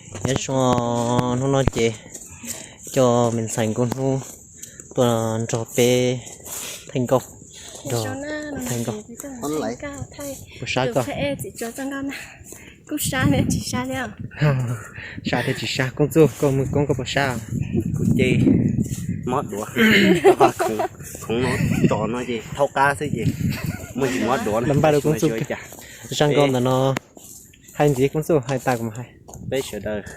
Nyob zoo, hnub no ces coj me ntxhais Nkauj Hnub tuaj nrog peb thaij nkauj, nrog thaij nkauj. Puas sab koj? Kuj sab thiab tsis sab thiab. Sab thiab tsis sab, Koob Txuj, koj mus koob koj puas sab? Kuv ces mob duav, khoov no tso no ces thaub qab xwb ces muaj tsis mob duav na. Npaj rau Koob Txuj. Zaj nkauj ntawm no hais ntxiv Koob Txuj, hais tas kuv mam hais. Peb sawv daws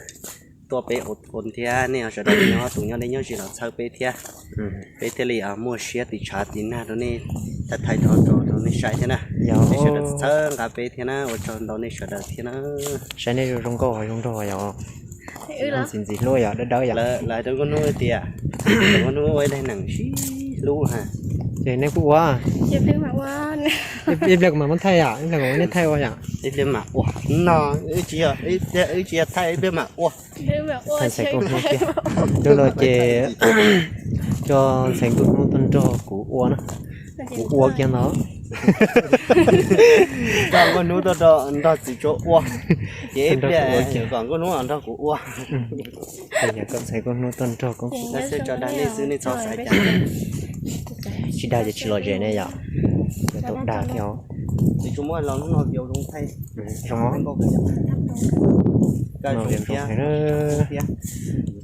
tuaj peb ua thiab nej sawv daws nyob tus nyob deb nyob ze los txhawb peb thiab. Peb thiaj li muaj siab tiv tshav tiv nag rau nej, thaij thaij rau rau nej saib thiab na. Nej sawv daws txhawb nqa peb thiab na, ua tsaug ntau nej sawv daws thiab na. Saib nej zoo zoo nkauj zoo nraug yom. Ntxim ntxim hlub yom, dawb dawb yom. Lawv hais rau Nkauj Hnub tias, Nkauj Hnub ua ib daig nees sib hlub ha. Ces nej kuj ua. Ib pliag kuv mam muab thaij yom, ib pliag kuv muab nej thaij ua yom. Ib pliag mam ua no, wb tsis yog thaij, ib pliag mam ua. Thaij ntxhais Nkauj Hnub thiab. Lub no ces coj ntxhais Nkauj Hnub tuaj nrog kuv ua na. Kuv ua kiag no. Coj Nkauj Hnub tuaj nrog txiv tsuas ua. Ces ib pliag kom Nkauj Hnub nrog kuv ua. Yog koj ntxhais Nkauj Hnub tuaj nrog Koob Txuj. Xwb tso dag nej xwb nej txhob xav cas. Tsis dag ces tsis lom zem ne yom. Yog tau dag thiab. Tsis tsuas muab los hnub no vias zoo thaij. Zoo.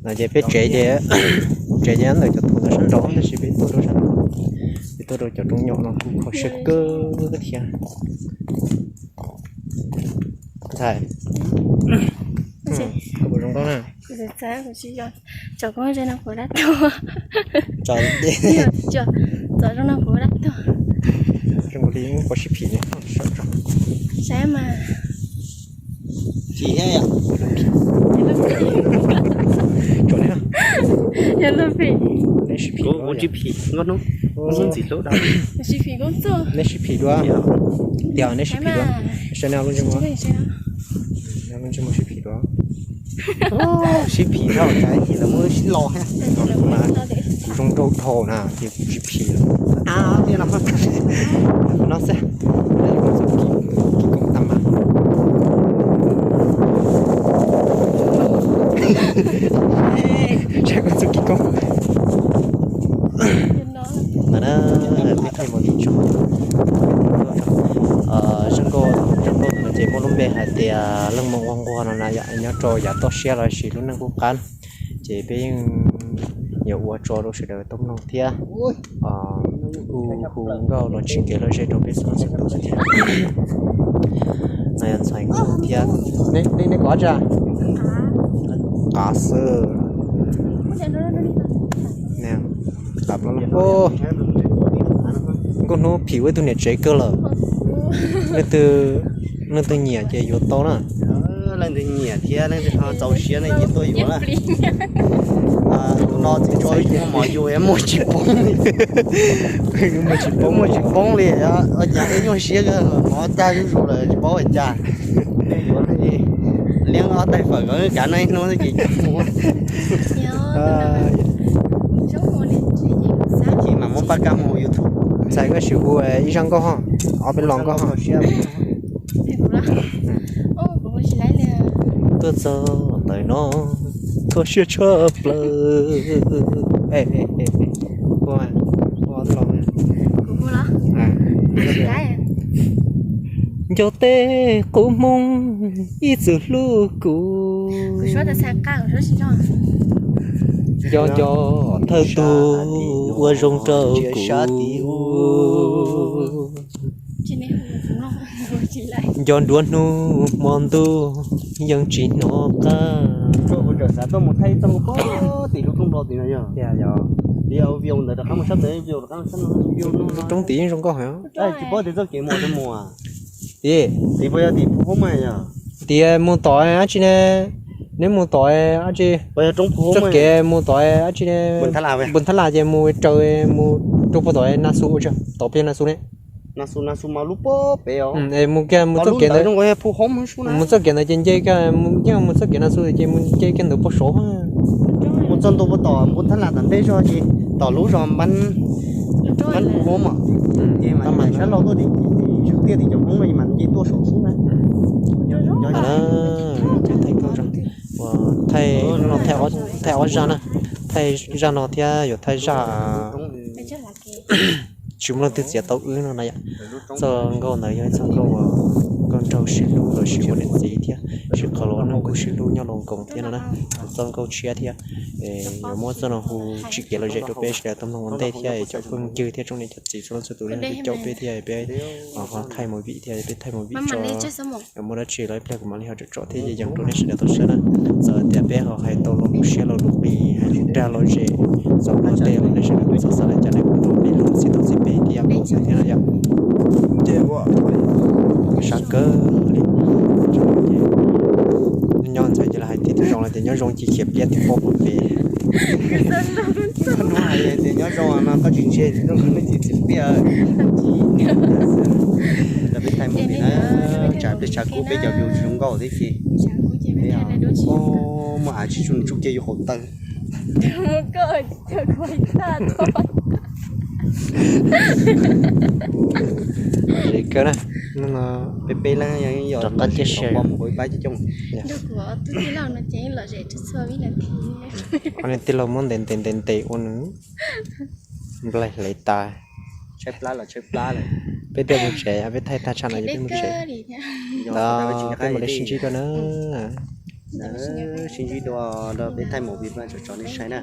No ces peb tsev ces, tsev ces ntawm cov thum ntawm sab nraud tab sis peb tuaj rau sab no, peb tuaj rau cov rooj nyom no kuj kho siab kawg thiab. Ntxhais, koj puas zoo nkauj na? Zoo nkaus li muaj qhov sib phim ne. Saib mas. Phim thiab yom. Tsom ne. Yog luag phim. Neb sib phim. Kuv tsis phim Nkauj Hnub. Kuv ntxim hlub dab. Neb sib phim dua. Tias neb sib phim dua. Saib neb lub ntsej muag. Neb lub ntsej muag sib phim dua. Sib phim dhau, lawv muab sib lo thiab. Kuv zoo nraug dhau na ces kuv tsis phim. Ab, tiag no. No xwb. Kis koom tag mas. Saib kuv txuj kis koom. Mas na, peb thaij mus tsis tso. Zaj nkauj, zaj nkauj ntawm no ces muaj lub npe hais tias leej muam ua nquag no na yom, nyob rau yav toj siab los sis lub neej qub qab. Ces peb yeej yuav ua tso rau sawv daws tau mloog thiab. Kuj hu nkauj los tsis kev lom zem rau peb txhua leej txhua tus xwb thiab. No yog ntxhais nkauj thiab. Neb kov tsa? Qav xwb. Nkauj Hnub phim ua ib tug niam tsev kawg lawm. Leej twg nyiam ces yuav tau na. Leej twg nyiam thiab leej twg ho txaus siab ne ces tuaj yuav na. Tus no txiv tsuas muaj mov yug muaj tsis poob. Muaj tsis poob, muaj tsis poob li. Ua cas peb nyuaj siab kawg, mov tag zuj zus lawm tsis paub ua cas. Yuav liab ob tais fawm kom kav no ib hnub ces mus. Ib chim mam muab pab kab mus YouTube. Ntxhais koj sim hu ib zaj nkauj ho, ob peb lo nkauj ho. Tuaj txog ntawm no, kho siab tshaj plaws. Nco tej qub hmoob ib txwm hlub kuv. Nco nco thawj tug ua zoo rau kuv. Nco nruab hnub hmo ntuj yeej tsis hnov qab. Roob tid yeej zoo nkauj heev. Tias mus tom dab tsi ne? Neb mus tom dab tsi? Txoj kev mus tom dab tsi ne? Npus Thab Las ces mus raws mus rau puag tom Na Xu, tom puag Na Xu ne. Mus kiag mus txoj kev ntawd, mus txoj kev ntawd ces nce kiag, yeej mus txoj kev Na Xu ces mus nce kiag ntawd puag saud. Mus txog ntua puag tom Npus Thab Las tom ntej zog ces tom lub zos Npab Npus Hoob mas, ces mas sab laug tuaj tim, tim tiaj tim cov Hmoob no mas nce tuaj saud xwb na. Ua Thaij, thaij ob zaj na, thaij zaj no thiab yuav thaij zaj tsis muaj leej twg txiav tau wb no na yom. Txoj nkauj ntawd yog ib txoj nkauj, nkauj nraug sib hlub los sis ua niam txiv thiab sib qhov los neej kuj sib hlub nyob los nkoos thiab no na. Txoj nkauj tshiab thiab yuav muab txoj no hu tsim kev lom zem rau peb sawv daws tau mloog ua ntej thiab es cov phooj ywg thiab tsoom niam cov txiv txhua leej txhua tus nej caum peb thiab peb ho thaij movie thiab peb thaij movie tso. Muaj dab tsi los ib pliag kuv mam li ho tsom tsom thiab yees rau nej sawv daws tau saib na. Txawm tias peb ho hais tau lo lus siab lo lus qis hais lus dag lom zem txog ua ntej los nej sawv daws txhob xav li cas, nej kuj nrog peb hlub txhij tau txhij peb thiab ua thiab no yom. Ces ua sab kawg li. Nyob ntxhais ces lawv hais tias tib zoo lawm tias nyob zoo cia khiav pliab tib pob pem. Hnub hais tias nyob zoo no koj tsis ntsia nrog nej txiv txiv pliaj. Peb thaij movie na, tsam peb tshav kub peb cov view tsis zoo nkauj thiab ces muaj av tsis tsuj nws tsuj kiag yus qaum taw. Zoo kawg na, peb peb leeg rov qab ciaj sia. Qhov niag tij laug muab ntes ntes ntes ntes ua nws nplaig hlais tas. Peb tuaj mus tsev, peb thaij tag tsam no ces peb mus tsev. Ntawd peb mam li sib ntsib dua na. Sib ntsib dua, peb thaij movie tso tso nej saib na.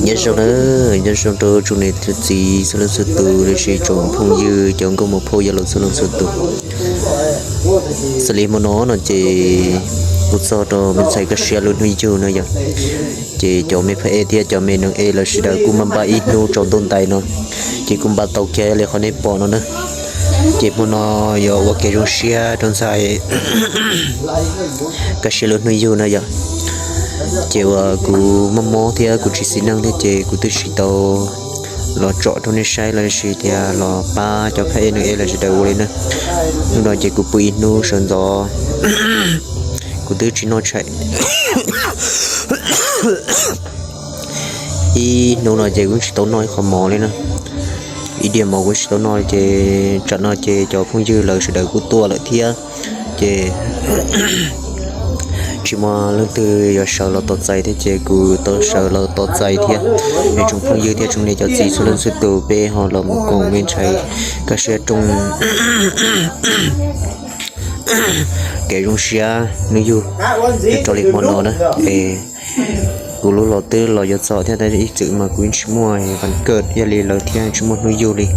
Nyob zoo na, nyob zoo rau tsoom niam txiv txhua leej txhua tus los sis tsoom phooj ywg cov nkauj muam phauj yawg laus txhua leej txhua tus. Xws li hmo no no ces kuv txog rau me ntxhais Kaj Siab lub hnub yug no yom. Ces cov me phab ej thiab cov me neeg ej lawv sawv daws kuj npaj npaj ib hnub tsaus ntuj ntais no, ces kuj npaj tau kiag li qhov nej pom no na. Ces hmo no yuav ua kev zoo siab rau ntxhais Kaj Siab lub hnub yug no yom. Ces uas kuv mob mob thiab kuv tsis xis neej thiab ces kuv twb tsis tau los tsom rau nej saib los sis tias los pab cov phab ej neeg ej lawv sawv daws ua li na. Hnub no ces kuv pw ib hnub sawv ntxov, kuv twb tsis noj tshais. Ib hnub no ces kuv tsis tau noj ib qho mov li na. Ib diav mov kuv tsis tau noj ces tsam no ces cov phooj ywg lawv sawv daws kuj tuaj lawm thiab. Ces tsis muaj leej twg yuav sawv los tos txais thiab ces kuv tau sawv los tos txais thiab. Es tsoom phooj ywg thiab tsoom niam cov txiv txhua leej txhua tus peb ho los mus koom me ntxhais Kaj Siab rooj kev zoo siab hnub yug rau li hmo no na. Es kuv lub los twb los yuav txog thiab tab sis ib txwm mas kuv yeej tsis muaj vas kawj ib yam li lawv thiab tsis muaj hnub yug li.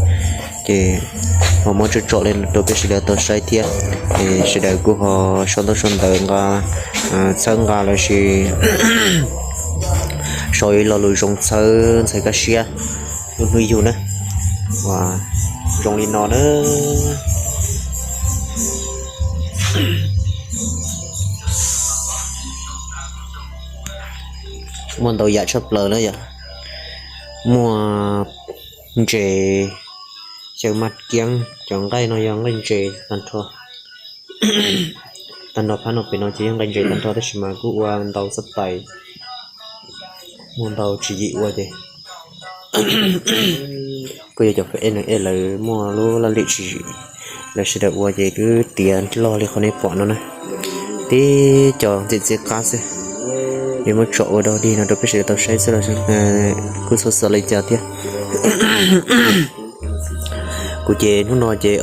Ces ho muab tsom tsom li rau peb sawv daws tau saib thiab. Es sawv daws kuj ho sau ntaub sau ntawv nqa, txhawb nqa los sis sau ib lo lus zoo txhawb ntxhais Kaj Siab lub hnub yug na. Uas zoo li no na. Muaj ntau yam tshaj plaws na yom. Muaj ntses, xyaw maj kiab, cov nqaij no yog nqaij ntses tag nrho. Tag nrho phab no pem no ces yog nqaij ntses tag nrho tab sis mas kuj ua ntau xab tais, muaj ntau tswv yim ua ces kuj yog cov pab ej neeg ej lawv muaj lub laj lim tswv yim, lawv sawv daws ua ces twb tiav loj li qhov nej pom no na. Tib co ntxim txiv qab xwb, es muab tsom ua dog dig no rau peb sawv daws tau saib xwb los kuj txhob xav li cas thiab. Kuv ces hnub no ces,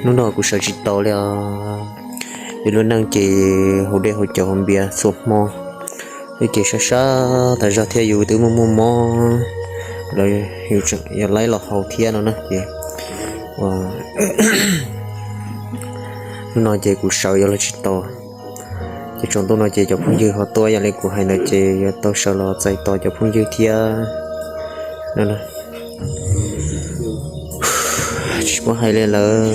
hnub no kuv sawv tsis tau li os. Vim lub neej ces haus dej haus cawv haus npias txhua hmo, ces sab sab tas zog thiab yus twb muaj muaj mob, los yus tseem yuav laib los haus thiab no na ces hnub no ces kuv sawv yuav los tsis tau. Ces tsaus ntuj no ces cov phooj ywg ho tuaj ib yam li kuv hais ntawd ces yuav tau sawv los txais tos cov phooj ywg thiab no. Tsis muaj hais li lawm,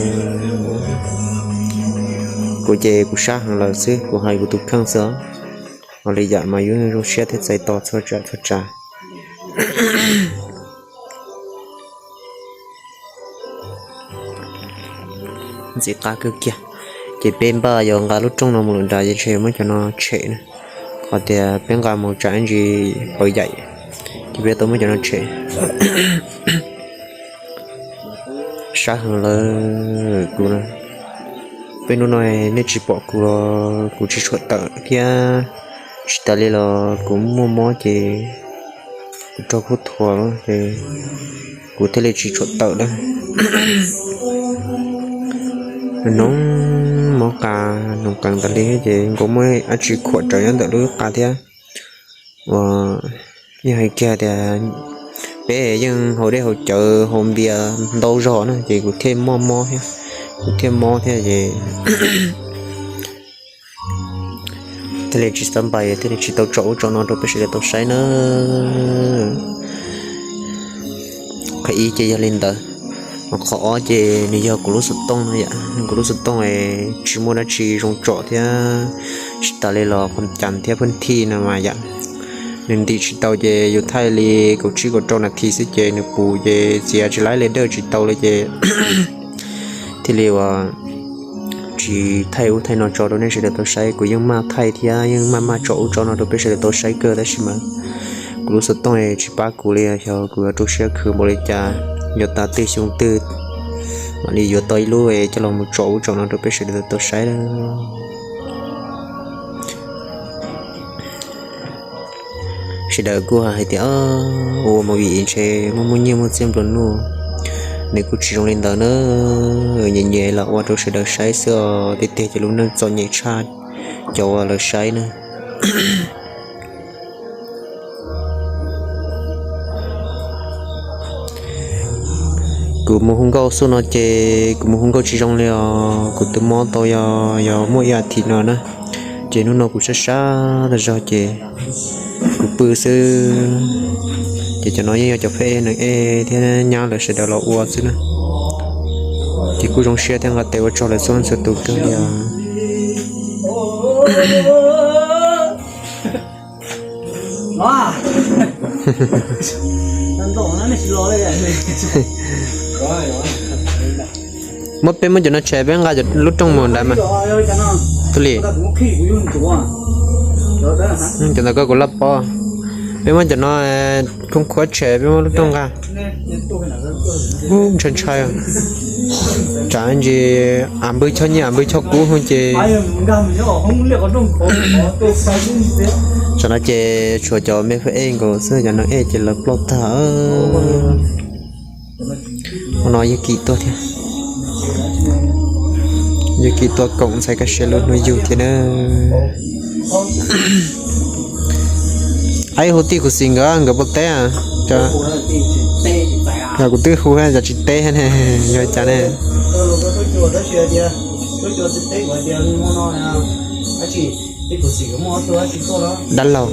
kuv ces kuv sab heev lawm xwb, kuv hais kuv tus kheej xwb. Ho li yam mas yus zoo siab thiab txais tos txhua tsav txhua tsav. Ntxim qab kawg kiag. Ces peb npaj yuav nqa lub rooj no mus lawm nrad ces ntshe yuav muab cov no tshem na. Qhov tias peb nqa mus tsam ntsis paws yaim, ces peb tau muab cov no tshem. Sab heev lawm kuv na. Peb hnub no nej tsis pom kuv los kuv tsis tshua tawm thiab, tsis tas li los kuv muaj mob ces kuv raug kub thuas ces kuv thiaj li tsis tshua tawm na. Noog mob qa, noog qees tas li ces nkaus muaj dab tsi khuam rawv nyob ntawm lub qa thiab. Uas yog hais kiag tias peb yeej haus dej haus cawv haus npias ntau zog na ces kuv thiaj muaj mob thiab, kuv thiaj mob thiab ces thiaj li tsis xab npais, thiaj li tsis tau tsom ub tsom no rau peb sawv daws tau saib na. Qhov ib ces yog li ntawd, qhov ob ces nws yog kuv lub xov tooj no yom, kuv lub xov tooj es tsis muaj dab tsi zoo tsom thiab, tsis tas li los qhov cas thiab pheej thij no mas yom. Nws ntim tsis tau ces yus thaij li kaum tsib kaum rau nas this xwb ces nws pus ces txiav tsis laib li, dawj tsis tau li ces thiaj li uas tsis thaij ub thaij no tso rau nej sawv daws tau saib. Kuv yeej maj thaij thiab yeej maj maj tsom ub tsom no rau peb sawv daws tau saib kawg tab sis mas kuv lub xov tooj tsis pab kuv li, xyov kuv yuav rau siab khwv npaum li cas, yuav tas twg xyoo twg mam li yuav tau ib lub coj los mus tsom ub tsom no rau peb sawv daws tau saib. Sawv daws kuj hais tias ua movie ntshe muaj muaj nyiaj muaj txiaj nplua nuj, nws kuj tsis zoo li ntawd na. Nyiam nyiam los ua rau sawv daws saib xwb os, tiag tiag cov lub neej txom nyem tshaj cov uas lawv saib na. Kuv mus hu nkauj xub no ces kuv mus hu nkauj tsis zoo li os, kuv twb mob tau yog, yog muaj ib as thiv no na, ces hnub no kuv sab sab tas zog ces kuv pw xwb. Ces cov no yeej yog cov phab ej neeg ej thiab nyab lawv sawv daws los ua xwb na. Ces kuj zoo siab thiab nqa tes ua tsaug lawv txhua leej txhua tus kawg li os. Muab peb muab cov no tshem peb nqa cov lub rooj mus nrad mas. Tub Lis, cov ntawd koj kuv laj pob. Peb muab cov no khoob khuab tshem peb muab lub rooj nqa. Ntshai ntshai. Tsam ntsis av npwg choj nyiaj av npwg choj kub ces tsam no ces tshuav cov me fab ej nkaus xwb, cov no ej ces lawv ploj tag. Ua no yog kis tuaj thiab, yog kis tuaj koom ntxhais kaj siab lub hnub yug thiab na. Aib, hu tij khuv xim nkawd, nkawd puas teb? Kuv twb hu cas tsis teb ne, yog cas ne? Dab laug.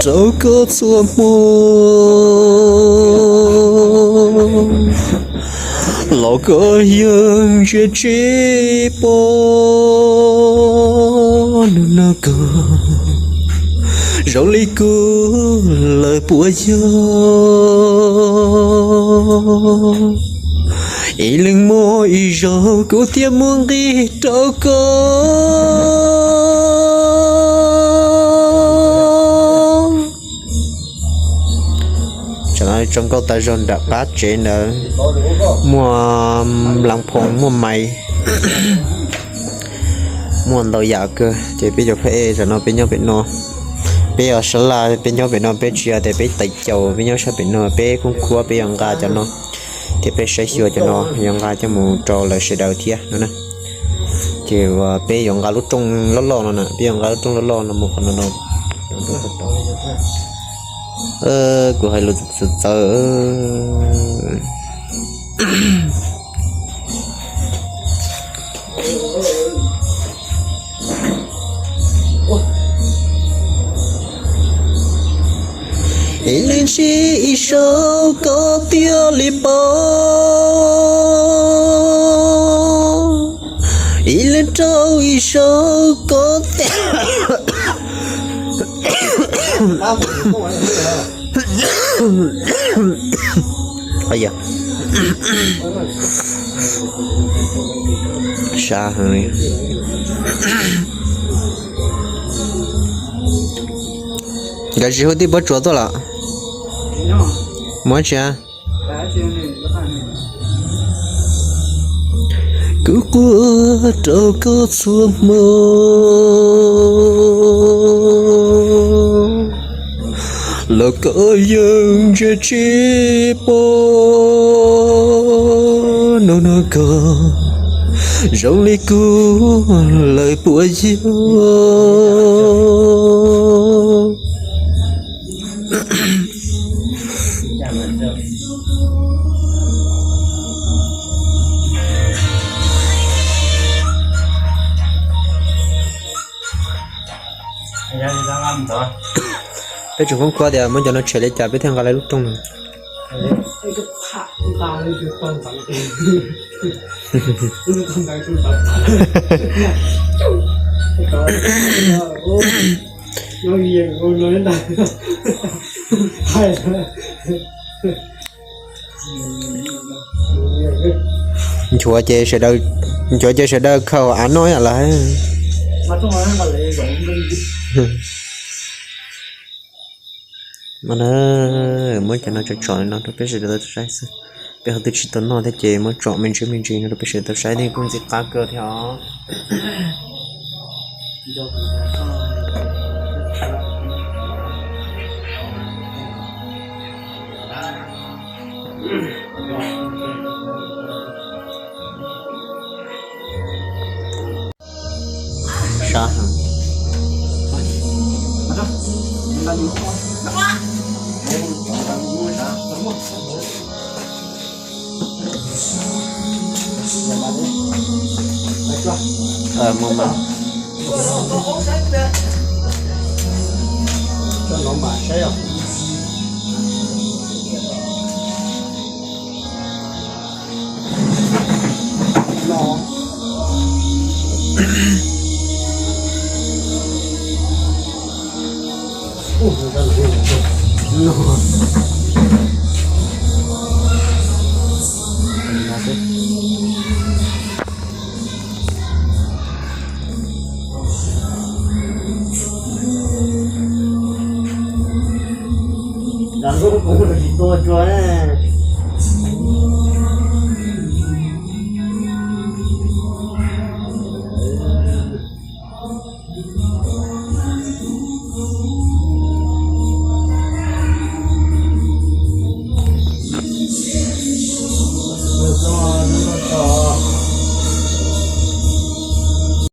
Rau koj txhua hmo, los koj yeej ntsia tsis pom. Hnub no koj zoo li kuv lawm puas yog? Ib leeg muaj ib zaug kuv thiaj muaj nqis rau koj. Tsam no tso nkauj tas zog nram qab tsev ntawd, muaj lav phoos muaj maiv, muaj ntau yam kawg. Ces peb cov phab ej tsam no peb nyob pem no, peb yog sab laj peb nyob pem no, peb tsis yog tias peb tais caus peb nyob sab pem no, peb khoob khuab peb yuav nqa cov no thiab peb saib xyuas cov no yuav nqa coj mus rau lawv sawv daws thiab no na. Ces peb yuav nqa lub rooj loj loj no na, peb yuav nqa lub rooj loj loj no mus qhov no no. Kuv hais lus txawv txawv. Ib leeg ntsib ib zaug koj thiaj li paub, ib leeg raug ib zaug koj thiaj Qhov yog sab heev li. Nkawd tsis hu tij Pob Tsuas tuaj los? Muab tsis. Kuv quaj rau koj txhua hmo, los koj yeej ntsia tsis pom. Hnub no koj zoo li kuv lawm puas yog? Peb tseem khuab khuab tias muab cov no tshem li cas peb thiaj nqa lawv lub rooj no. Nchuav ces sawv daws, nchuav ces sawv daws khaws av noj ib yam lawm. Mas na, muab cov no tsom tsom li no rau peb sawv daws tau saib xwb. Peb ho twb tsis tau noj thiab ces muab tsom me ntsis me ntsis no rau peb sawv daws tau saib thiab kuj ntxim qab kawg thiab os. Sab heev. Mus mas. Tso no mas saib os.